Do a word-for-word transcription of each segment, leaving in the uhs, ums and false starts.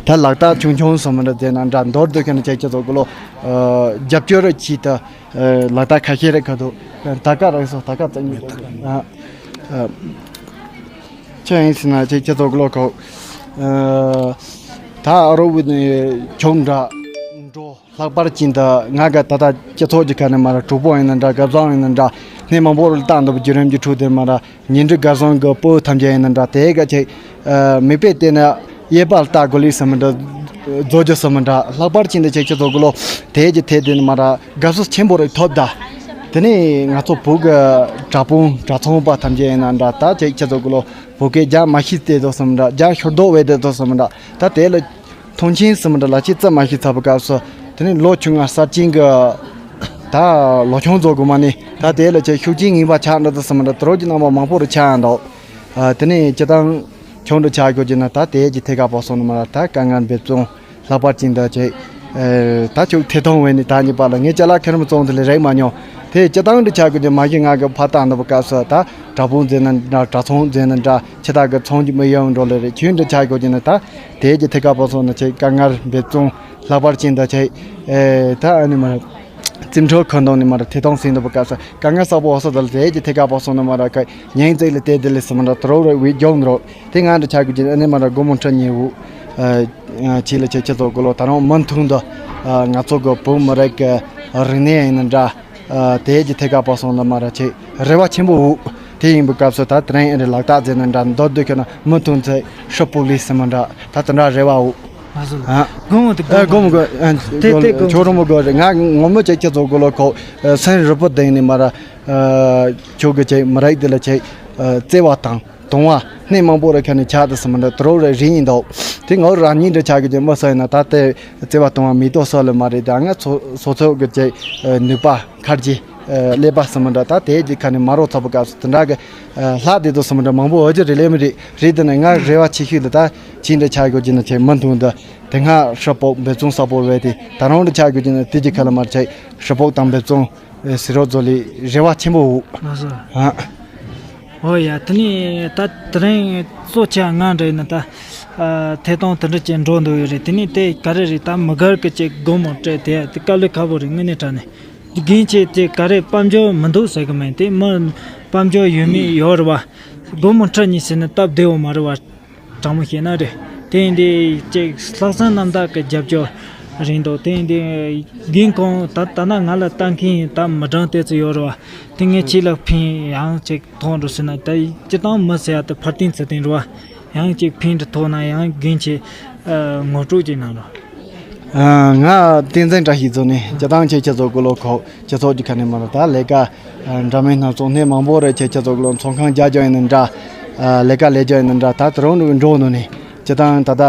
ད་ལག་རྟགས་ཆུང་ཆུང་སོ་མི་འདྲ་དེ་ན་འདྲ་མདོར་བསྡུས་ཤིག་ན་ཁྱེད་ཀྱི་ཚོ་གུ་ལོ། ཨ། རྒྱབ་སྐྱོར་རེ་གྱིས་ད། ཨ། ལག་རྟགས་ཁ་ཤས་རེ་ཁ་དུ། ད་ག་རེད་སོ་ད་ག་རྩ་ཉིད་དུ། ཨ། ཨ། ཆོས་ཡིན་ཟེར་ན་ཁྱེད་ཀྱི་ཚོ་གུ་ལོ་ཁོ། ཨ། ད་ཨ་རོ་བི་ནི་ཁྱོང་འདྲ་འགྲོ། ལྷག་པར་ཅན་དུ་ང་ག་ད་ལྟ་སྤྱི་ཚོགས་ཀྱི་ཁ་ནས་མ་ར་གྲོགས་པོ་ཡིན་ན་འདྲ། སྐལ་བཟང་ཡིན་ན་འདྲ། སྣེ་མང་པོ་རུ་བཏང་འདུག་བརྒྱུད་རིམ་གྱི་ཁྲོད་དེ་མ་ར་ཉིན་རེ་སྐལ་བཟང་གི་སྤོ་ཐམས་ཅད་ཡིན་ན་འདྲ། དེ་ག་ཆེ་མིག་དཔེ་བལྟས་ན་གཡས་པ་ལ་ལྟ་དགོས་ལེ་ཟེར་མི་འདྲ། རྫོགས་རྒྱུ་ཟེར་མི་འདྲ། ལྷག་པར་ཅན་དུ་ཁྱེད་ཀྱི་ཚོ་གུ་ལོ་དེ་གི་ཐད་དེ་ནི་མ་ར་དགའ་བསུ་ཆེན་པོ་རེ་ཐོབ་ད། དེ་ནས་ང་ཚོ་བོད་ཀྱི་དྲ་དཔུང་དྲ་ཚོང་པ་ཐམས་ཅད་ཡིན་ན་འདྲ། ད་ཁྱེད་ཀྱི་ཚོ་གུ་ལོ་བོད་སྐད་རྒྱག་མ་ཤེས་དེ་དོ་ཟེར་མི་འདྲ། རྒྱག་ཤོར་དོགས་བས་དེ་དོ་ཟེར་མི་འདྲ། ད་དེ་ལ། མཐོང་ཆེན་ཟེར་མི་འདྲ་ལ་ཅི་ཙམ་མ་ཤེས་ཚར་བའི་སྐབས་སུ། དེ་ནས་ལོ་ཆུང་ང་གསར་བྱུང་གི་ད་ལོ་ཆུང་རྫོགས་དགོས་མ་ནི་ད་དེ་ལ་ཅི་ཤུགས་རྐྱེན་ངན་པ་ཆགས་འདྲ་ད་ཟེར་མི་འདྲ། དེ་རོགས་ཀྱི་རྣམ་པ་མང་པོ་རུ་ཆགས་འདུག་ཨ། དེ་ནས་སྤྱི་བཏང་ཆུང་འདྲ་ཆགས་དགོས་ཀྱི་ན་ད་དེ་གི་ཐད་ཀ་པོ་སོང་ནི་མ་ར་ད་དཀའ་ངལ་འབད་བརྩོན་ལྷག་པར་ཅན་ད་ཅི། ཨེ། ད་ཁྱོད་ཐད་གཏོང་བས་ནི་ད་གཉིས་པ་ལ་ངས་ཅ་ལག་ཁེར་མི་བཙོང་དེ་ལས་རེག་མ་མྱོང་། དེ་སྤྱི་བཏང་འདྲ་ཆགས་དགོས་ཀྱི་མ་གཞི་ང་གི་ཕ་ཏང་འདི་པ་སྐབས་སུ་ད་དྲ་དཔུང་འཛིན་ན་འདྲ། དྲ་ཚོང་འཛིན་ན་འདྲ། ཆེ་ཐག་གི་ཚོང་གི་མི་ཡོང་འགྲོ་ལེ་རེད། ཁྱོད་འདྲ་ཆགས་དགོས་ཀྱི་ན་ད། དེ་གི་ཐད་ཀ་པོ་སོང་ན་ཆེ་དཀའ་ངལ་འབད་བརྩོན་ལྷག་པར་ཅན་ད་ཆེ། ཨེ། ད་ཨ་ནི་མ་རྩིས་འཕྲུལ་ཁང་དང་ནི་མ་ར་ཐད་གཏོང་ཟིན་འདུག་པ་སྐབས་སུ་དཀའ་ངལ་གསར་པོ་འོ་ས་དལ་དེ་གི་ཐད་ཀ་པོ་སོང་ན་མ་ར་ཁ་ཉིན་ཙིག་ལ་དེ་དེ་ལས་སི་མ་ར་དྲོ་རེ་བི་རྒྱོང་རོ། དེ་ང་འདྲ་ཆགས་དགོས་ཀྱི་ཨ་ནི་མ་ར་སྒོར་མོ་ཁྲི་གཉིས་འུ། ཨ། ཆེ་ལ་ཆེ་ཁྱེད་ཚོ་གུ་ལོ་ད་རུང་མུ་མཐུད་དུ། ཨ། ང་ཚོ་གི་བོད་མི་རིགས་ཀྱི་རིག་གནས་ཡིན་ན་འདྲ། ཨ། དེ་གི་ཐད་ཀ་པོ་སོང་ན་མ་ར་ཆེ་རེ་བ་ཆེན་པོ་འུ། དེ་ཡིན་པའི་སྐབས་སུ་ད་དེ་རིང་ཨེ་རེ་ལག་རྟགས་ཟེར་ན་འདྲ་མདོར་བསྡུས་ཁྱོད་ན་མུ་མཐུད་ཚེ་ཧྲི་པོ་ལི་ཟེར་མ་འདྲ་ད་དེ་འདྲ་རེ་བ་འུ། ང་ཚོ་ལ། ཨ། དགོངས་མོ་དེ་ཨ། དགོངས་མོ་དགོངས་དགོས། ཨ། དེ་དེ་དགོངས་ཁྱོད་རོ་མོ་དགོས་རེད། ང་ངོ་མ་ཆེ་ཁྱེད་ཚོ་གུ་ལོ་ཁོ། ཨ། སེམས་རུ་པོ་ལྡིང་ནས་མ་ར། ཨ། ཁྱོད་གི་ཆེ་མི་རིགས་དེ་ལ་ཆེ། ཨ། བརྩེ་བ་དང་དུང་བ་སྣེ་མང་པོ་ར་ཁྱོད་ནས་ཆགས་དུ་སི་མ་འདྲ་དྲོ་རེ་རིང་ཡིན་འདུག་དེ་ངོ་རང་ཉིད་འདྲ་ཆགས་གི་ཆེ་མི་སོ་ཡིན་ན་ད་དེ་བརྩེ་བ་དུང་བ་མི་ཏོ་སོ་ལ་མ་རེད། ད་ང་ཚོ་སོ་ཚོ་གི་ཆེ། ཨ། ནུས་པ་ཁར་གྱི། ཨ། ཀླད་པ་སི་མ་འདྲ་ད་དེ་གི་ཁ་ནས་མ་རོ་ཚ་པོ་སྐབས་སུ་དེ་འདྲ་གི། ཨ། ལྷག་དེ་དོ་སི་མ་འདྲ་མང་པོ་འོ་ཅི་རེ་ལེ་མི་རེད་རེད། དེ་ནས་ང་རེ་བ་ཆེ་ཤོས་དེ་ད་ཅི་འདྲ་ཆགས་གི་ཆེ་ན་ཆེ་མུ་མཐུད་དུ་དེ་སྔ་ཧྲི་པོ་འབད་བརྩོན་ས་པོ་བས་དེ་ད་རང་འདྲ་ཆགས་གི་ཆེ་ན་དེ་གི་ཁ་ལ་མར་ཆེ་ཧྲི་པོ་དང་འབད་བརྩོན། ཨེ། སི་རོ་ཛོ་ལི་རེ་བ་ཆེན་པོ་འུ། ལགས་སོ། ཨ། ཨོ་ཡ། དེ་ནས་ད་དེ་རིང་གཙོ་ཆེ་ང་འདྲ་ཡིན་ན་ད། ཨ། ཐད་གཏོང་དེ་འདྲ་ཅིག་འགྲོ་འདུག་ཡོད་རེད། དེ་ནས་དེ་ག་རེ་རེད། ད་མི་སྒེར་གི་ཅིག་སྒོར་མོ་སྤྲད་དེ་དེ་དཀའ་ལས་ཁག་པོ་རེད། དངོས་གནས་དྲང་གནས་རྒན་ཆེ་དེ་ག་རེ་དཔལ་འབྱོར་མི་འདུག་ཟེར་གི་མེད། དེ་མི་དཔལ་འབྱོར་ཡོད་མེད་ཡོད་རེད་བ། སྒོར་མོ་ཁྲི་གཉིས་ཟེར་ན་སྟབས་བདེ་བོ་མ་རེད་བ། དྲང་མོ་བཤད་ན་རེད། དེ་ཡིན་དུས་ཅིག་ལྷག་བསམ་རྣམ་དག་གི་རྒྱབ་སྐྱོར་རེད་འདུག་དེ་ཡིན་དུས་རྒན་ཁོང་ད་ད་ན་ང་ལ་ལྟ་མཁན་ད་མི་གྲངས་དེ་ཚོ་ཡོད་རེད་བ། དེ་ངས་ཁྱེད་ལ་ཕན་ཡང་ཅིག་ཐོགས་འགྲོ་ཟེར་ན་ད་སྤྱི་བཏང་མི་ཟེར་ཡ་དེ་ཕར་བརྟེན་ཚུར་བརྟེན་རེད་བ། ཡང་ཅིག་ཕན་འདྲ་ཐོགས་ན་ཡང་རྒན་ཆེ་ངོ་སྤྲོད་ཅིག་གནང་རོགས། ཨ། ང་བསྟན་འཛིན་བཀྲ་ཤིས་ཚོ་ནས་སྤྱི་བཏང་ཁྱེད་ཁྱེད་ཚོ་གུ་ལོ་ཁོ་སྤྱི་ཚོགས་ཀྱི་ཁ་ནས་མ་རེད། ད་ལས་ཀ་འདྲ་མིན་སྣ་ཚོགས་སྣེ་མང་པོ་རེད། ཁྱེད་ཁྱེད་ཚོ་གུ་ལོ་ཚོང་ཁང་རྒྱག་རྒྱུ་ཡིན་ན་འདྲ། ལས་ཀ་ལས་རྒྱུ་ཡིན་ན་འདྲ། ད་དེ་རང་འགྲོ་འགྲོ་ནོ་ནས་སྤྱི་བཏང་ད་ལྟ་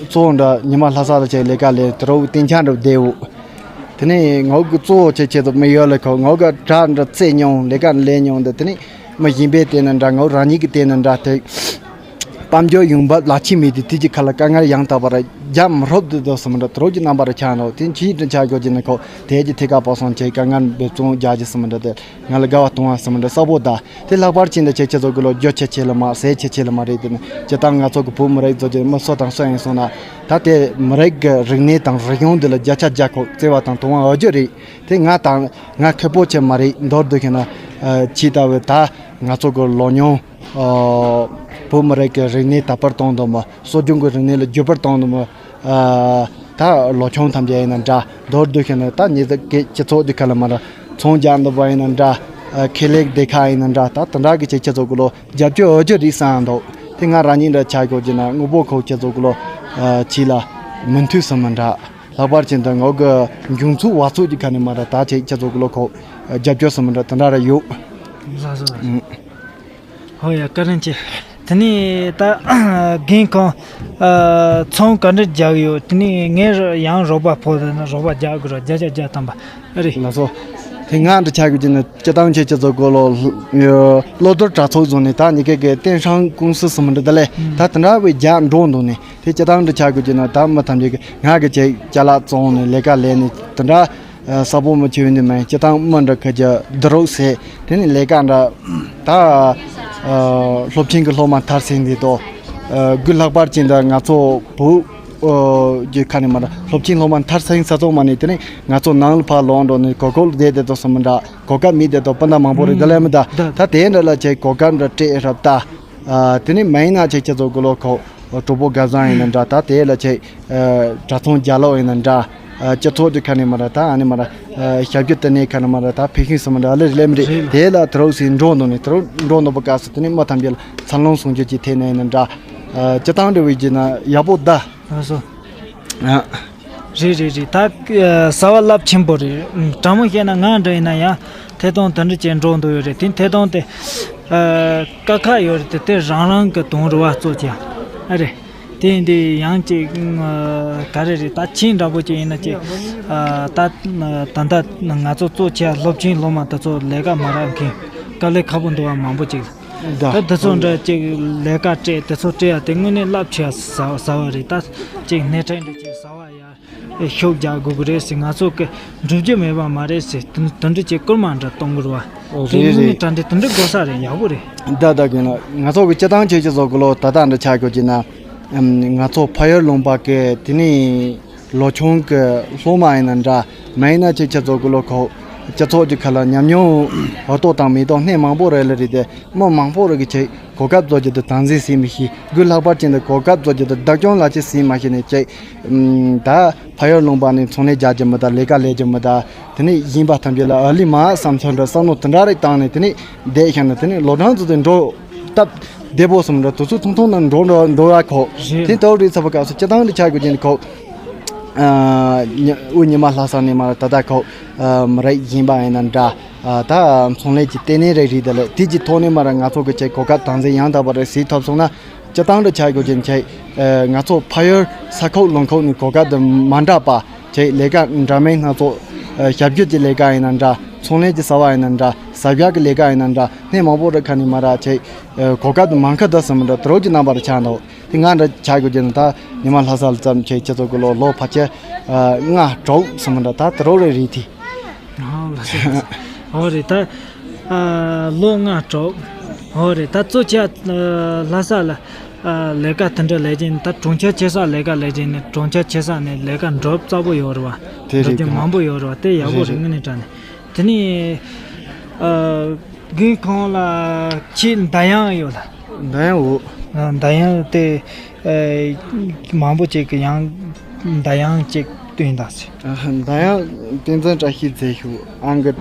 གཙོ་བོ་འདྲ་ཉི་མ་ལྷ་ས་ལ་ཁྱེད་ལས་ཀ་ལས་དེ་རང་གཏན་འཁྱགས་འགྲོ་བསྡད་འོ། དེ་ནས་ངའི་གི་གཙོ་བོ་ཁྱེད་ཁྱེད་ཚོ་མི་ཡོད་ལ་ཁོ་ངའི་གི་དྲ་འདྲ་རྩེ་མྱོང་ལས་ཀ་ལས་མྱོང་འདི་དེ་ནས་མི་གཞན་པའི་སྟེང་ན་འདྲ་ངའི་རང་ཉིད་ཀྱི་སྟེང་ན་འདྲ་དེ། དཔལ་འབྱོར་ཡོང་འབབ་ལག་ཁྱེར་མེད་དུས་དུས་ཀྱི་ཁ་ལ་དཀའ་ངལ་ཡང་དག་པར་རྒྱ་མི་ཧྲོབ་ཏུ་སྡོད་སུ་མི་འདྲ་དུ་རོགས་ཀྱི་རྣམ་པར་ཆགས་ནོ། དེ་ཕྱིའི་དྲིན་ཆགས་སྐྱོ་ཅི་ནི་ཁོ་དེ་ཀྱི་ཐད་ཀ་པ་སོང་ཆེ་དཀའ་ངལ་འབད་བརྩོན་རྒྱག་ཅི་སུ་མི་འདྲ་དེ་ང་ལ་དགའ་བ་གཏོང་བ་སུ་མི་འདྲ་ས་པོ་ད་དེ་ལྷག་པར་ཕྱིན་ད་ཆེ་ཁྱེད་ཚོ་གི་ལོ་རྒྱུ་ཆེ་ཆེ་ལ་མ་ཟས་ཆེ་ཆེ་ལ་མ་རེད། དེ་ནི་སྤྱི་བཏང་ང་ཚོ་གི་བོད་མི་རིགས་ཚོ་ཀྱི་མི་སུ་དང་སུ་ཡིན་སོང་ན་ད་དེ་མི་རིགས་ཀྱི་རིག་གནས་དང་རིག་གཞུང་འདི་ལ་བརྒྱ་ཆ་བརྒྱ་ཁོ་བརྩེ་བ་དང་དུང་བ་འོ་རྒྱུ་རེད། དེ་ང་དང་ང་ཁེ་པོ་ཆེ་མ་རེད། མདོར་བསྡུས་ཤིང་ན་ཕྱི་ལྟ་བུ་ད་ང་ཚོ་གི་ལོ་ཉུང་། ཨོ། བོད་མི་རིགས་ཀྱི་རིག་གནས་དར་སྤེལ་གཏོང་དུ་མ། སྲོལ་རྒྱུན་གྱི་རིག་གནས་ལ་བརྒྱུད་སྤེལ་གཏོང་དུ་མ། ཨ། ད་ལོ་ཆུང་ཐམས་ཅད་ཡིན་ན་འདྲ། མདོར་བསྡུས་ཤིང་ན་ད་ཉེ་ཟིག་གི་སྤྱི་ཚོགས་འདི་ཁ་ལ་མ་ར་ཚོང་རྒྱག་འདོད་པ་ཡིན་ན་འདྲ། ཨ། ཁེ་ལས་སྡེ་ཁག་ཡིན་ན་འདྲ། ད་དེ་འདྲ་གི་ཆེ་ཆེ་ཚོ་གི་ལོ་རྒྱབ་སྐྱོར་འོས་སྦྱོར་རིགས་སང་འདུག་དེ་ང་རང་ཉིད་འདྲ་ཆགས་དགོས་ཀྱི་ན་དངོས་པོ་ཁོ་ཆེ་ཚོ་གི་ལོ། ཨ། ཕྱི་ལ་མི་མཐུན་སུ་མི་འདྲ། ལྷག་པར་ཅན་དུ་ངོ་གི་འབྱུང་ཚུལ་བ་ཚུགས་ཀྱི་ཁ་ནས་མ་ར་ད་ཆེ་ཆེ་ཚོ་གི་ལོ་ཁོ་རྒྱབ་སྐྱོར་སུ་མི་འདྲ་དེ་འདྲ་ར་ཡོད། ལགས་སོ། ཨང་། ཧོ་ཡ། བཀའ་དྲིན་ཆེ། དེ་ནས་ད་རྒན་ཁོང་། ཨ། ཚོང་ག་འདྲ་རྒྱག་ཡོད། དེ་ནས་ངས་ཡང་རོགས་པ་ཕོག་ཟེར་ན་རོགས་པ་རྒྱག་དགོས་ར་བརྒྱ་ཆ་བརྒྱ་ཐམ་པ་རེད། ལགས་སོ། དེ་ང་འདྲ་ཆགས་ཀྱི་ན་སྤྱི་བཏང་ཆེ་ཆེ་ཚོ་གོ་ལོ། གློ་དོར་དྲ་ཚོགས་བཟུང་ནས་ད་ཉི་ཀེ་གི་ཏེན་ཧྲང་ཀུང་སི་སུ་མི་འདྲ་ད་ལས་ད་དེ་འདྲ་བའི་རྒྱ་འགྲོ་འདུག་ནས་དེ་སྤྱི་བཏང་འདྲ་ཆགས་ཀྱི་ན་ད་མི་ཐམས་ཅད་ཀྱི་ང་གི་ཅེ་ཅ་ལག་བཙོང་ནས་ལས་ཀ་ལས་ནས་དེ་འདྲ། ཨ། ས་བོན་མི་ཆེ་བའི་འདི་མ་ཡིན་སྤྱི་བཏང་མི་འདྲ་ཁ་རྒྱ་འདི་རོགས་ཟེར། དེ་ནི་ལས་ཀ་འདྲ་ད། ཨ། སློབ་ཆེན་གྱི་སློབ་མ་མཐར་ཕྱིན་འདི་དོ། ཨ། དགུ་ལྷག་པར་ཅན་ད་ང་ཚོ་བུ་ ཨོ་གི་ཁ་ནས་མ་ར་སློབ་ཆེན་སློབ་མ་མཐར་ས་ཡིན་ས་ཚོགས་མ་ནས་དེ་ནས་ང་ཚོ་ནང་ལ་ཕར་ལོག་འགྲོ་ནས་གོ་སྐབས་བསྡད་བསྡད་དོ་སོང་མི་འདྲ། གོ་སྐབས་མེད་བསྡད་དོ་སྤུན་ཟླ་མང་པོ་རེད། ད་ལས་མི་ད་ད་དེ་འདྲ་ལ་ཆེ་གོ་སྐབས་འདྲ་སྤྲད་རབས་ད། དེ་ནས་མ་ཡིན་ན་ཆེ་ཁྱེད་ཚོ་གི་ལོ་ཁོ་གྲོགས་པོ་དགའ་བཟང་ཡིན་ན་འདྲ། ད་དེ་ལ་ཆེ་གྲྭ་ཚང་རྒྱ་ལོག་ཡིན་ན་འདྲ། སྤྱི་ཚོགས་ཀྱི་ཁ་ནས་མ་ར་ད་ཨ་ནི་མ་ར་ཞབས་ཀྱི་དེ་ནས་ཁ་ནས་མ་ར་ད་ཕེ་ཤིང་སོང་མི་འདྲ་ལས་ལས་མི་རེད། དེ་ལ་དུ་རོགས་སི་འགྲོ་འདུག་ནས་དུ་རོགས་འགྲོ་འདུག་པ་སྐབས་སུ་དེ་ནས་མ་ཐམས་ཅད་ལ་འཚར་ལོངས་ཟུང་འཇུག་ཅིག་ཐེབས་ནས་ཡིན་ན་འདྲ། སྤྱི་བཏང་འབྲེལ་བའི་རྒྱུ་ན་ཡག་པོ་ད། ལགས་སོ། ཨ། རེད་རེད་རེད། ད་ཨ་གསར་བ་རླབས་ཆེན་པོ་རེད། ཨ་དྲང་མོ་བཤད་ན་ང་འདྲ་ཡིན་ན་ཡང་ཐད་གཏོང་དེ་འདྲ་བྱས་འགྲོ་འདུག་ཡོད་རེད། དེ་ཐད་གཏོང་དེ་ཨ་དཀའ་ཁག་ཡོད་རེད། དེ་དེ་རང་རང་གི་དོན་རུ་བ་གཙོ་ཆེ་ཨ་རེད། དེ་ཡིན་དུས་ཡང་ཅིག་ཨ་ག་རེ་རེད། ད་ཆིན་འདྲ་པོ་ཅིག་ཡིན་ན་ཅིག་ཨ་ད་ད་ལྟ་ང་ཚོ་གཙོ་ཆེ་སློབ་ཆེན་སློབ་མ་དེ་ཚོ་ལས་ཀ་མ་རག་མཁན་དཀའ་ལས་ཁག་པོ་འདུག་བ་མང་པོ་ཅིག་ད་དེ་ཚོ་འདྲ་ཅིག་ལས་ཀ་སྤྲད་དེ་ཚོ་སྤྲད་ཡ་དེ་དངོས་གནས་རླབས་ཆེ་ཟ་ཟ་བ་རེད། ད་ཅིག་སྣེ་ཁྲིད་འདྲ་ཅིག་ཟ་བ་ཡ་ཤུགས་རྒྱག་དགོས་ཀྱི་རེད་ཟེར། ང་ཚོ་གི་འགྲུབ་རྒྱུ་མེད་པ་མ་རེད་ཟེར། དེ་དེ་འདྲ་ཅིག་སྐུལ་མ་འདྲ་གཏོང་དགོས་རེད་བ། དེ་རེད་དངོས་གནས་རེད། དྲ་འདྲི་དེ་འདྲ་དགོས་ས་རེད། ཡག་པོ་རེད། ད་ད་གིན་ལ་ང་ཚོ་གི་སྤྱི་བཏང་ཆེ་ཆེ་ཚོ་གི་ལོ་ད་ལྟ་འདྲ་ཆགས་དགོས་ཀྱི་ན། ང་ཚོ་ཕ་ཡུལ་ལུང་པ་གི་དེ་ནས་ལོ་ཆུང་གི་སློབ་མ་ཡིན་ན་འདྲ། མ་ཡིན་ན་ཆེ་ཆེ་ཚོ་གི་ལོ་ཁོ་སྤྱི་ཚོགས་ཀྱི་ཁ་ལ་ཉམས་མྱོང་འོ་ཏོག་དང་མེ་ཏོག་སྣེ་མང་པོ་རེད་ལ་རེད་དེ། མི་མང་པོ་རེ་གི་ཆེད་གོ་སྐབས་བཟོ་རྒྱུ་དེ་དམ་འཛིན་བྱེད་མི་ཤེས། དགུ་ལྷག་པར་ཅན་དུ་གོ་སྐབས་བཟོ་རྒྱུ་དེ་བདག་སྐྱོང་ལ་ཆེ་བྱེད་མ་ཤེས་ནས་ཆེད། ད་ཕ་ཡུལ་ལུང་པ་ནས་ཚོང་ལས་རྒྱག་རྒྱུ་མི་ད་ལས་ཀ་ལས་རྒྱུ་མི་ད། དེ་ནས་གཞན་པ་ཐམས་ཅད་ལ་ཨ་ལི་མ་བསམ་ཚུལ་འདྲ་བསམ་བློ་དེ་འདྲ་རེ་བཏང་ནས་དེ་ནས་བསྡད་ཤག་ན་དེ་ནས་ལོ་གྲངས་ཚོ་དེ་འགྲོ་སྟབས་བདེ་པོ་སོང་འདྲ། དུས་ཚོད་ཐུང་ཐུང་ན་འགྲོ་འགྲོ་འགྲོ་ཡ་ཁོ་རེད། དེ་ལྟ་བུ་རེད་ཚ་བ་སྐབས་སུ་སྤྱི་བཏང་འདི་ཆགས་དགོས་ཀྱི་ཁོ། ཨ་ཉི་དབུ་ཉི་མ་ལྷ་ས་ནས་མར་ད་ལྟ་ཁོ་ཨ་མི་རིགས་གཞན་པ་ཡིན་ན་འདྲ། ཨ་ད་ཚོང་ལས་ཀྱི་ལྟེ་གནས་རེ་རེད་དེ་ལ་དེ་གྱི་ཐོག་ནས་མར་ང་ཚོ་གི་ཆེད་གོ་སྐབས་དམ་འཛིན་ཡང་དག་པ་རེ་སྲིད་ཐོབ་སོང་ན་སྤྱི་བཏང་འདི་ཆགས་དགོས་ཀྱི་ཆེད། ཨ་ང་ཚོ་ཕ་ཡུལ་ས་ཁུག་ལུང་ཁུག་ནས་གོ་སྐབས་དེ་མ་འདྲ་པ་ཆེད་ལས་ཀ་འདྲ་མིན་སྣ་ཚོགས། ཨ་ཞབས་ཞུ་གྱི་ལས་ཀ་ཡིན་ན་འདྲ། ཚོང་ལས་ཀྱི་བྱ་བ་ཡིན་ན་འདྲ། ཟ་རྒྱག་གི་ལས་ཀ་ཡིན་ན་འདྲ། སྣེ་མང་པོ་རེ་ཁ་ནས་མར་ཆེད་གོ་སྐབས་དེ་མང་ཁ་ད་སོང་མི་འདྲ་དུ་རོགས་ཀྱི་རྣམ་པར་ཆགས་འདུག་དེ་ང་འདྲ་ཆགས་དགོས་ཀྱི་ན་ད་ཉི་མ་ལྷ་ས་ལ་ཙམ་ཆེ་ཁྱེད་ཚོ་གི་ལོ་ལོ་ཕལ་ཆེར་ལྔ་དྲུག་སོང་མི་འདྲ་ད་དུ་རོགས་རེ་རེད་དེ། ཨོ་ལྷ་ས་ཨོ་རེད་ད། ཨ་ལོ་ལྔ་དྲུག་ཨོ་རེད་ད། གཙོ་ཆེ་ཨ་ལྷ་ས་ལ་ཨ་ལས་ཀ་དེ་འདྲ་ལས་ཀྱིན་ད་གྲོང་ཁྱེར་ཆེ་ས་ལས་ཀ་ལས་ཀྱིན་གྲོང་ཁྱེར་ཆེ་ས་ནས་ལས་ཀ་འགྲུབ་ཚ་པོ་ཡོད་རེད་བ། དེ་རེད་འགྲུབ་རྒྱུ་ག་མང་པོ་ཡོད་རེད་བ། དེ་ཡག་པོ་རེད་རེད་རེད། དངོས་གནས་དྲང་གནས། དེ་ནས་ཨ་དགུན་ཁོང་ལ་ཁྱི་མདའ་ཡང་ཡོད་ལ། མདའ་ཡང་འོ། ཨ་མདའ་ཡང་དེ་ཨ་མང་པོ་ཅིག་གི་ཡང་མདའ་ཡང་ཅིག་བཏོན་དང་ཟེར། ཨ་མདའ་ཡང་བསྟན་འཛིན་བཀྲ་ཤིས་མཛད་ཞུ་ཨང་གི་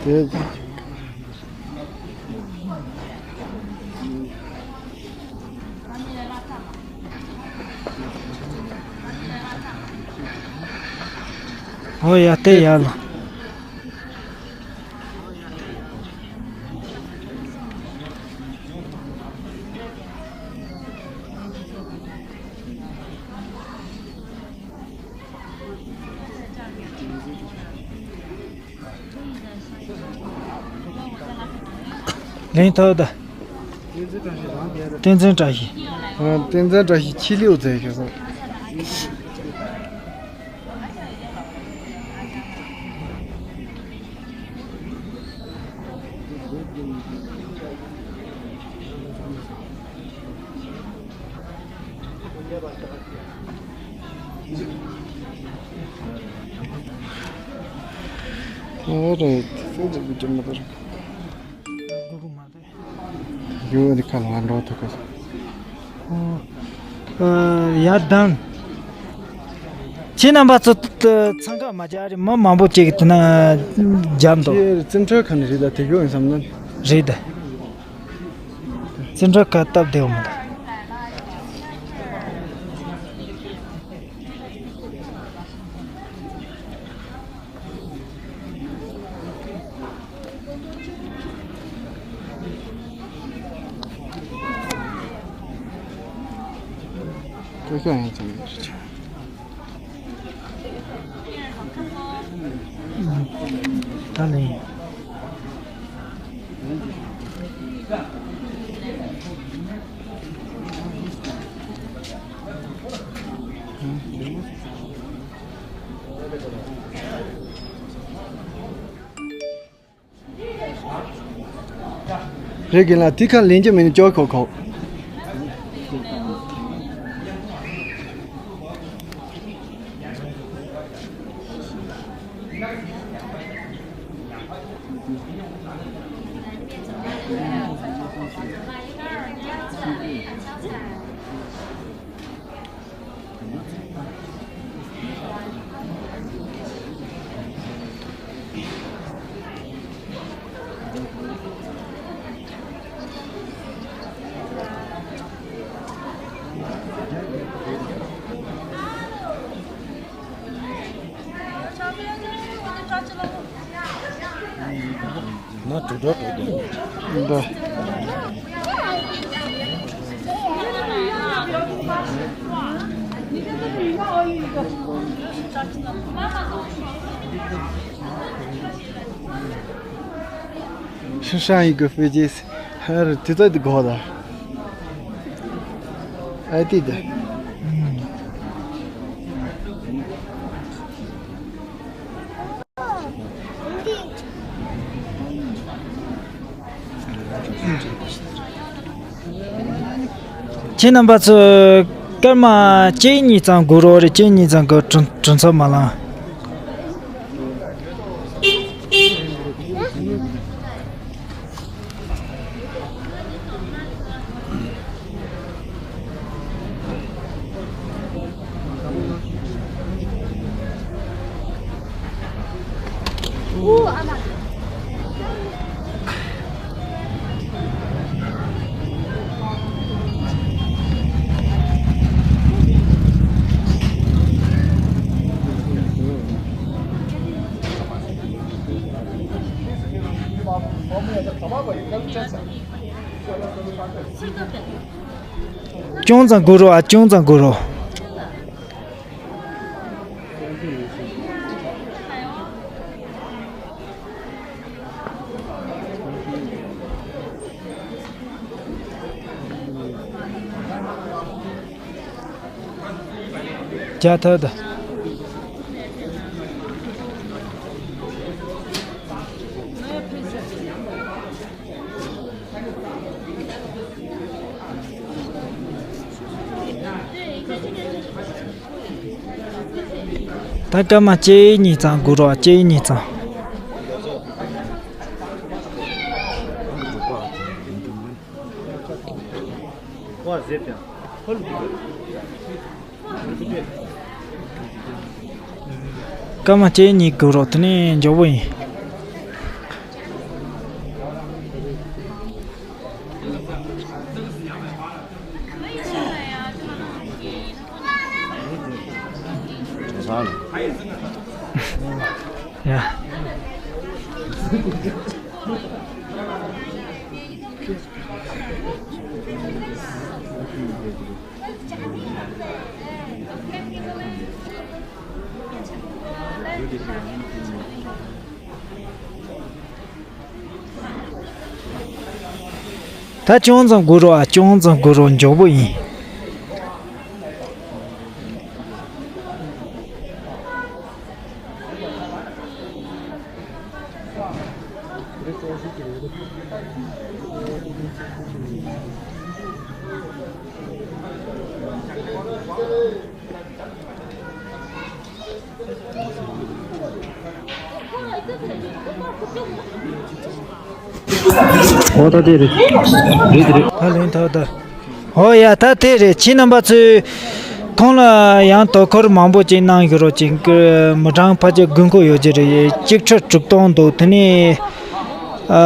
དེ། ཨོ་ཡ་དེ་ཡ་ལ། ལེན་ཐོག་ད། བསྟན་འཛིན་བཀྲ་ཤིས། ཨ་བསྟན་འཛིན་བཀྲ་ཤིས་ཆི་ལིའུ་ཟེར་ཞིག་སོང་། ཨོ་རེད། ཚེ་འདི་གི་ཅི་མ་ཏར། ཡོད་རི་ཁ་ལ་འགྲོ་ཐུབ་གི། ཨོ། ཡ་དང་། ཁྱེད་རྣམ་པ་ཚོ་འཚང་ཁ་མ་རྒྱག་རེད། མི་མང་པོ་ཅིག་དེ་ན་རྒྱབ་འདུག་ཁྱེད་རྩིམ་ཁྲ་ཁ་ནས་རེད་ད་དེ་གོ་ཡིན་བསམ་ན། རེད་ད། ཙི་འདྲ་ཁ་སྟབས་བདེ་བོ་མི་འདུག་ཀུ་ཤུ་ཡང་ཙམ་ཡོད་ཅིག་ད་ལན། རེད་གི་ལ་དེ་ཁ་ལེན་རྒྱུ་མེད་ནི་ཅོག་ཁོག་ཁོག་ན་དྲུག་སྒྲོ་དྲུག་དང་། འདི། ཧྲི་ཧྲན་ཡི་གི་ཧྥེ་ཇེས། ཧར་དུས་ཚོད་དུ་གོ་ད། ཨ་ཏི་ད། ཁྱེད་རྣམ་པ་ཚོས་སྐར་མ་གཅིག་གཉིས་ཙམ་སྒུག་རོགས་རེད། གཅིག་གཉིས་ཙམ་སྒུག་དྲུང་དྲུང་འཚོ་མ་ལངས། ཅུང་ཙམ་སྒུག་རོགས་ཨ། ཅུང་ཙམ་སྒུག་རོགས། བྱ་ཐབས་དང་། ད་སྐར་མ་གཅིག་གཉིས་ཙམ་སྒུག་རོགས། གཅིག་གཉིས་ཙམ། སྐར་མ་གཅིག་གཉིས་སྒུག་རོགས། དེ་ནས་མགྱོགས་པོ་ཡིན། ཡ། ད་ཅུང་ཙམ་སྒུག་རོགས་ཨ། ཅུང་ཙམ་སྒུག་རོགས། མགྱོགས་པོ་ཡིན། ཨོ་ད་དེ་རེད། རེད་དེ་རེད། ད་ལན་ཐོག་ད། ཨོ་ཡ་ད་དེ་རེད། ཁྱེད་རྣམ་པ་ཚོས་ཁོང་ལ་ཡང་དོ་ཁུར་མང་པོ་ཅིག་གནང་ཞུ་རོགས་ཅིག་མི་གྲངས་ཕལ་ཆེར་དགུ་འཁོར་ཡོད་ཀྱི་རེད། གཅིག་ཁྲི་དྲུག་སྟོང་འདུག་དེ་ནས་ཨ་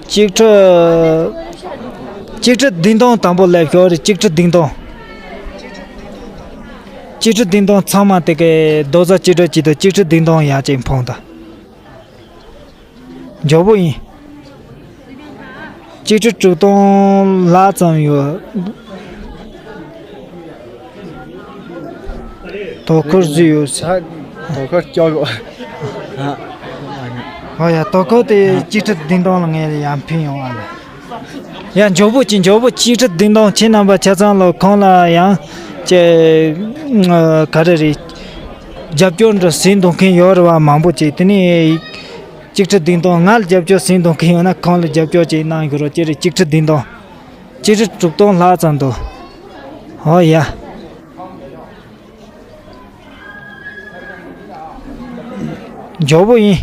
གཅིག་ཁྲི་གཅིག་ཁྲི་བདུན་སྟོང་དང་པོ་སླེབས་ཤོག་རེད། གཅིག་ཁྲི་བདུན་སྟོང་། གཅིག་ཁྲི་བདུན་སྟོང་ཚང་མ་དེ་གའི་རྡོག་རྩ་གཅིག་སྒྲིལ་གྱིས་དང་གཅིག་ཁྲི་བདུན་སྟོང་ཡར་ཅིག་འཕངས་དང་། མགྱོགས་པོ་ཡིན། གཅིག་ཁྲི་དྲུག་སྟོང་ལྷག་ཙམ་ཡོད། དོ་ཁུར་བཟོས་ཡོད། ད་དོ་ཁུར་སྐྱོ་གོ། ཧ་ཡ་དོ་ཁུར་དེ་གཅིག་ཁྲི་བདུན་སྟོང་ལ་ངས་ཡར་འཕེན་ཡོང་བ་ལ། ཡ་མགྱོགས་པོ་གཅིག་མགྱོགས་པོ་གཅིག་ཁྲི་བདུན་སྟོང་ཁྱེད་རྣམ་པ་ཆ་ཚང་ལ་ཁོང་ལ་ཡང་ཅེ་ག་རེ་རེད། རྒྱབ་སྐྱོར་འདྲ་ཟིན་གཏོང་མཁན་ཡོད་རེད་བ། མང་པོ་ཅིག་དེ་ནས་ གཅིག་ཁྲི་བདུན་སྟོང་། ང་ལ་རྒྱབ་སྐྱོར་ཟིན་གཏོང་གི་ཡོད་ན་ཁོང་ལ་རྒྱབ་སྐྱོར་ཅིག་གནང་ཞུ་རོགས། ཅི་རེད། གཅིག་ཁྲི་བདུན་སྟོང་། གཅིག་ཁྲི་དྲུག་སྟོང་ལྷག་ཙམ་འདུག་ཨོ་ཡ། མགྱོགས་པོ་ཡིན།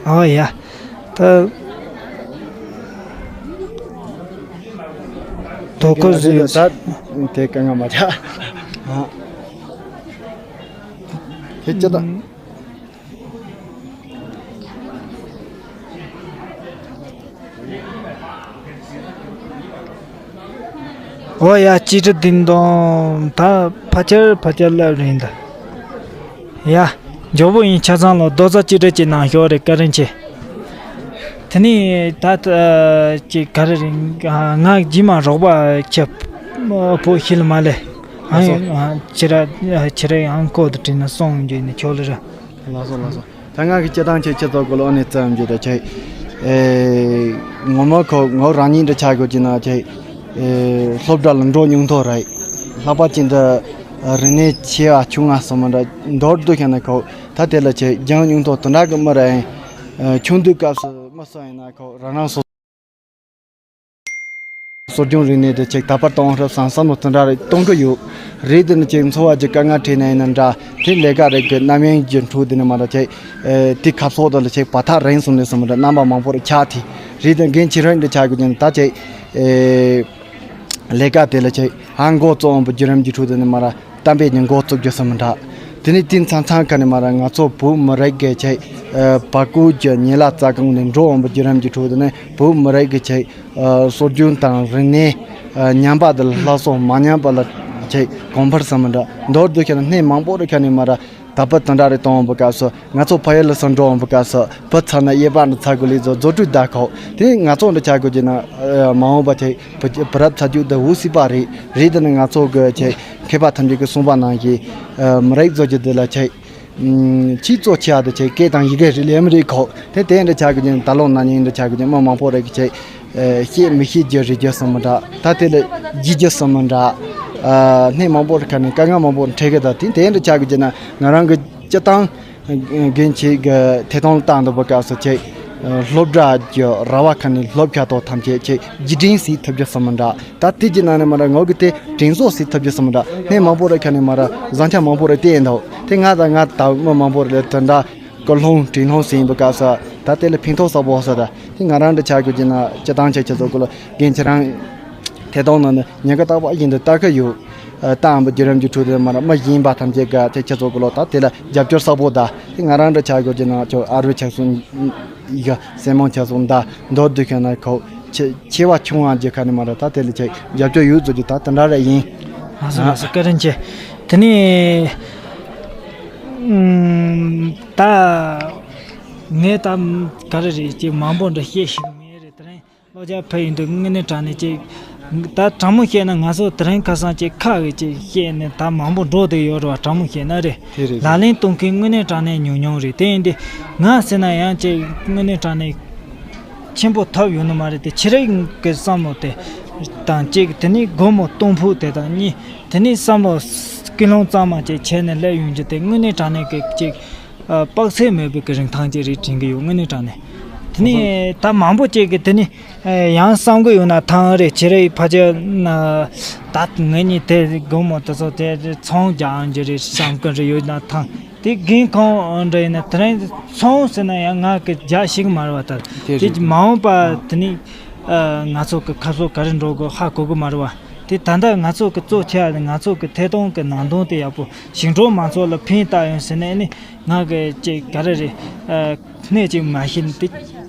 ཨོ་ཡ། ད། དོ་ཁུར་ཟིན། ད་དེ་གང་ང་མ་ཆག་ཁྱེད་ཅི་ད། ཨོ་ཡ། གཅིག་ཁྲི་བདུན་སྟོང་། ད་ཕལ་ཆེར་ཕལ་ཆེར་སླེབས་རན་ད། ཡ། མགྱོགས་པོ་ཡིན། ཆ་ཚང་ལོ་རྡོག་རྩ་གཅིག་སྒྲིལ་གྱི་ནང་ཞོག་རེད། བཀའ་དྲིན་ཆེ། དེ་ནས་ད་ཅིག་ག་རེ་རེད། ང་རྗེས་མ་རོགས་པ་ཁྱེད་པོ་ཤི་ལ་མ་ལེ། ཨང་ཁྱེད་ར་ཁྱེད་ར་ཨང་ཀོ་དུ་བྲིས་ན་སོང་རྒྱུ་ནི་ཆོག་ལ་ར། ལགས་སོ་ལགས་སོ། ད་ང་གི་སྤྱི་བཏང་ཆེ་ཆེ་ཚོ་གོ་ལོ་ཨ་ནི་བཙན་གྱི་ད་ཆེ། ཨེ། ངོ་མ་ཁོ་ངོ་རང་ཉིད་འདྲ་ཆགས་དགོས་ཀྱི་ན་ཆེ། ཨེ། སློབ་གྲྭ་ལ་འགྲོ་མྱོང་ཐོག་རེད། ལྷག་པར་ཅན་དུ་རིག་གནས་ཆེ་བ་ཆུང་བ་སོང་མ་འདྲ་མདོར་བསྡུས་ཤེས་ན་ཁོ་ད་དེ་ལ་ཆེ་སྦྱང་མྱོང་ཐོག་དུ་འདྲ་གི་མི་རེད། ཨེ། ཆུང་དུས་སྐབས་སུ་མི་སོང་ཡིན་ན་ཁོ་རང་རང་སོ། གསོ་སྦྱོང་རིག་གནས་དེ་ཅིག་དར་སྤེལ་གཏོང་ཧྲབ་བསམ་བསམ་བློ་དེ་འདྲ་རེ་གཏོང་གི་ཡོད། རེད། དེ་ནི་ཅིག་འཚོ་བ་ཅིག་དཀའ་ངལ་འཕྲད་ན་ཡིན་ན་འདྲ། དེ་ལས་ཀ་རེ་གི་རྣམ་གཡེང་གི་འཕྲོ་དེ་ནི་མ་འདྲ་ཅིག་ཨེ། དེ་ཁ་ཕྱོགས་དེ་ལ་ཅིག་བར་ཐག་རིང་སོང་ནས་སོང་མ་འདྲ་རྣམ་པ་མང་པོ་རེ་ཆགས་ཐི། རེད། དེ་འགན་ཆེ་རིང་འདྲ་ཆགས་དགོས་ཀྱི་ད་ཅིག་ཨེ། ལས་ཀ་དེ་ལ་ཅིག་ཧང་གོ་གཙོ་བོ་བུ་བརྒྱུད་རིམ་གྱི་འཕྲོ་དེ་ནི་མ་ར། གཏམ་དཔེ་ཉིན་འགོ་བཙུགས་རྒྱུ་སོང་མི་འདྲ། དེ་ནས་དེ་མཚམས་མཚམས་ཁ་ནས་མ་ར་ང་ཚོ་བོད་མི་རིགས་ཀྱི་ཆེད། ཨ། བར་སྐོར་གྱི་ཉེ་ལ་རྩ་གང་ནས་འགྲོ་འོང་བུ་བརྒྱུད་རིམ་གྱི་ཁྲོད་དུ་ནས་བོད་མི་རིགས་ཀྱི་ཆེད། ཨ། སྲོལ་རྒྱུན་དང་རིག་གནས། ཨ། ཉམས་པ་དེ་ལ་སླར་གསོ་མ་ཉམས་པ་ལ་ཆེད་གོང་འཕེལ་སོང་མི་འདྲ། མདོར་བསྡུས་ཁ་ནས་གནས་མང་པོ་རེ་ཁ་ནས་མ་ར་དར་སྤེལ་དེ་འདྲ་རེ་གཏོང་འོང་བུ་སྐབས་སུ། ང་ཚོ་ཕ་ཡུལ་ལ་སོང་འགྲོ་འོང་བུ་སྐབས་སུ་བུ་ཚ་ན་གཡས་པ་འདི་ཚ་དགོས་ལས་བཟོ་བཟོ་བཅོས་བདག་ཁོག་དེ་ང་ཚོ་འདི་ཆ་དགོས་ཀྱི་ན། ཨ། མ་འོངས་པ་ཆེད་བུ་བུ་རབས་ཚ་རྒྱུད་འདི་འུ་སྲིད་པ་རེད། རེད། དེ་ནི་ང་ཚོ་གི་ཆེད། མཁས་པ་ཐམས་ཅད་ཀྱིས་གསུངས་པ་ནང་བཞིན། ཨ། མི་རིགས་བཟོ་རྒྱུ་འདི་ལ་ཆེད། ཨམ། ཆེས་གཙོ་ཆེ་བ་དེ་ཆེད་སྐད་དང་ཡི་གེ་རེད་ལས་མི་རིགས་ཁོ། དེ་དེ་འདྲ་ཆགས་དགོས་ཀྱི་ད་ལོ་ན་ནིང་འདྲ་ཆགས་དགོས་ཀྱི་མི་མང་པོ་རེད་ཀྱི་ཆེད། ཨ། ཤེས་མི་ཤེས་རྒྱུ་རེད་རྒྱུ་སོང་མི་འདྲ། ད་དེ་ལ་རྒྱུས་རྒྱུ་སོང་མི་འདྲ། ཨ། གནས་མང་པོ་རེ་ཁ་ནས་དཀའ་ངལ་མང་པོ་འཕྲད་གི་ད་དེ་དེ་འདྲ་ཆགས་དགོས་ཀྱི་ན་ང་རང་གི་སྤྱི་བཏང་། རྒན་ཁྱེད་ཀྱི་ཐད་གཏོང་བཏང་འདུག་པ་སྐབས་སུ་ཁྱེད། སློབ་གྲྭ་གི་ར་བ་ཁ་ནས་སློབ་ཁ་ཐོག་ཐམས་ཅད་ཁྱེད་རྒྱུད་འཛིན་སྲིད་ཐུབ་རྒྱུ་སོང་མི་འདྲ། ད་དེ་གྱི་ནང་ནས་མ་ར་ངོ་གི་དེ་དྲིན་གཟོ་སྲིད་ཐུབ་རྒྱུ་སོང་མི་འདྲ། གནས་མང་པོ་རེ་ཁ་ནས་མ་ར་བཟང་ཆ་མང་པོ་རེ་བསྟན་འདུག་དེ་ང་དང་ང་ད་མི་མང་པོ་རེ་ལ་དེ་འདྲ་སྐུལ་སློང་དྲིན་སློང་ཟིན་པ་སྐབས་སུ་ད་དེ་ལ་ཕན་ཐོགས་ས་པོ་ས་ད་དེ་ང་རང་འདྲ་ཆགས་དགོས་ཀྱི་ན་སྤྱི་བཏང་ཆེ་ཆེ་ཚོ་ཀུ་ལ་རྒན་ཁྱེད་རང་། ཐད་གཏོང་ནང་ནས་ཉེན་ཁ་རྟག་པ་བཞིན་དུ་ལྟ་གི་ཡོད། ཨ། ཏང་བུ་བརྒྱུད་རིམ་གྱི་ཁྲོད་དུ་མ་ར་མ་ཡིན་པ་ཐམས་ཅད་ཀ་དེ་ཁྱེད་ཚོ་གི་ལོ་ད་དེ་ལ་རྒྱབ་སྐྱོར་གསལ་པོ་ད་དེ་ང་རང་འདྲ་ཆགས་དགོས་ཀྱི་ན་ཁྱོད་ཨ་རུ་ཆགས་སོང་ཡི་ག་སེ་མོང་ཆགས་སོང་ད་མདོར་བསྡུས་ཁྱོད་ན་ཁོ་ཆེ་ཆེ་བ་ཆུང་བ་གྱི་ཁ་ནས་མ་ར་ད་དེ་ལ་ཆེ་རྒྱབ་སྐྱོར་ཡོད་ཚོད་ཀྱི་ད་དེ་འདྲ་ར་ཡིན། ལགས་སོ་ལགས་སོ། བཀའ་དྲིན་ཆེ། དེ་ནས་ཨུམ། ད་ངས་ད་ག་རེ་རེད་ཅེས་མང་པོ་འདྲ་བཤད་ཤེས་གི་མེད་རེད། དེ་རིང་བློ་རྒྱ་ཕེབས་ཡིན་དུས་དངོས་གནས་དྲང་གནས་ཅིག་ད་དྲང་མོ་བཤད་ན་ང་ཚོ་དེ་རིང་ཁ་སང་ཅིག་ཁ་གི་ཅིག་བཤད་ནས་ད་མང་པོ་འགྲོ་བསྡད་ཡོད་རེད་བ། དྲང་མོ་བཤད་ན་རེད། དེ་རེད། ལག་ལེན་གཏོང་མཁན་དངོས་གནས་དྲང་གནས་ཉུང་ཉུང་རེད། དེ་ཡིན་དུས་ང་ཟེར་ན་ཡང་ཅིག་དངོས་གནས་དྲང་གནས་ཆེན་པོ་ཐོབ་ཡོད་ནི་མ་རེད་དེ། ཁྱེད་རང་གི་བསམ་བློ་དེ་དང་ཅིག་དེ་ནས་སྒོར་མོ་གཏོང་ཕོད་དེ་དང་གཉིས་དེ་ནས་བསམ་བློ་ཀུན་སློང་གཙང་མ་ཅིག་བྱས་ནས་སླེབས་ཡོང་རྒྱུ་དེ་དངོས་གནས་དྲང་གནས་ཀྱི་ཅིག་ཨ། དཔག་ཚད་མེད་པའི་གི་རིན་ཐང་ཅིག་རེད་དྲན་གི་ཡོད། དངོས་གནས་དྲང་གནས། དེ་ནས་ད་མང་པོ་ཅིག་གི་དེ་ནས་ཡང་བསམ་གི་ཡོད་ན་ཐང་རེད། ཁྱེད་རའི་ཕ་ཆེ་ན་ད་ངེད་གཉིས་དེ་དགོང་མོ་དེ་ཚོ་དེ་ཚོང་རྒྱག་ཨང་ཅི་རེད་བསམ་གི་རེད་ཡོད་ན་ཐང་། དེ་རྒན་ཁོང་འདྲ་ཡིན་ན་དེ་རིང་ཚོང་ཟེར་ན་ཡང་ང་གི་རྒྱག་ཤེས་གི་མ་རེད་བ། ད་དེ་མ་འོངས་པ་དེ་ནས་ང་ཚོ་གི་ཁ་ཕྱོགས་ག་རེ་འགྲོ་དགོས་ཧ་གོ་གི་མ་རེད་བ། དེ་ད་ལྟ་ང་ཚོ་གི་གཙོ་ཆེ་བ་ང་ཚོ་གི་ཐད་གཏོང་གི་ནང་དོན་དེ་ཡག་པོ་ཞིང་འབྲོག་མང་ཚོགས་ལ་ཕན་བཏགས་ཡོང་ཟེར་ནས་ནི། ང་གི་ཅིག་ག་རེ་རེད། ཨ། སྣེ་གཅིག་མ་ཤེས་ནི་དེ་